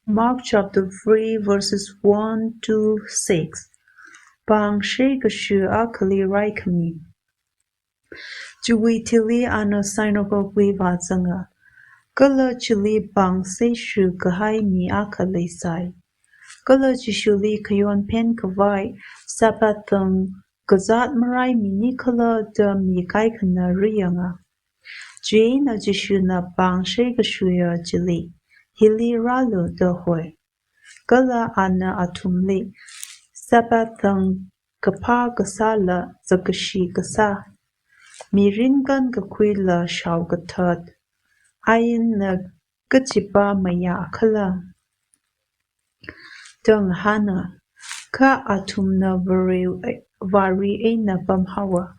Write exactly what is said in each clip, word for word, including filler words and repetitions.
Mark chapter three, verses one to six. Pāng sheikashu akhali raikhami. Chiwui thili ana synagogue li vāzanga. Kala chili pāng sheishu kahai mi akha leisai. Kala Jishuli khayon phen khavai Sabbath thang kazāt marai mi nikhala da mi kaikhana riyanga. Chieina Jishuna pāng sheikashuya chili, "Hili rālu," da hoi. Kala ana athumli, "Sabbath thang kaphā kasāla zakashi kasā, mirin kankakhuila shao kathat, ainna kachipa mayākhala?" da ngahāna. Kha athumna vare, vare eina pamhaowa.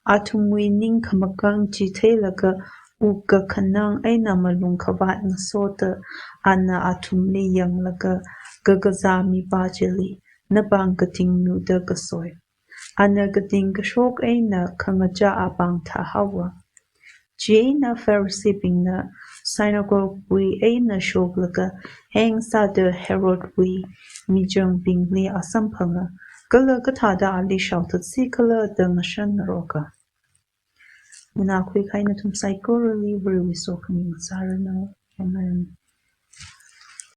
Athumwui ning khamakang chi theilaga wuk kakhanang eina malung khavāt ngasoda ana athumli yanglaga kakazā mipā chili, "Napāng katingnu," da kasoi. Ana kating kashok eina khangachā apāng thāhaowa. Chieina Phariseebingna synagogue wui eina shoklaga heng sāda Herodwui michangbingli asamphanga, kala kathāda ali shaothatsi khala da ngashan ngaroka. Nganākhui kahai nathum saikorali Varewui sokhami ngasāranu. Amen.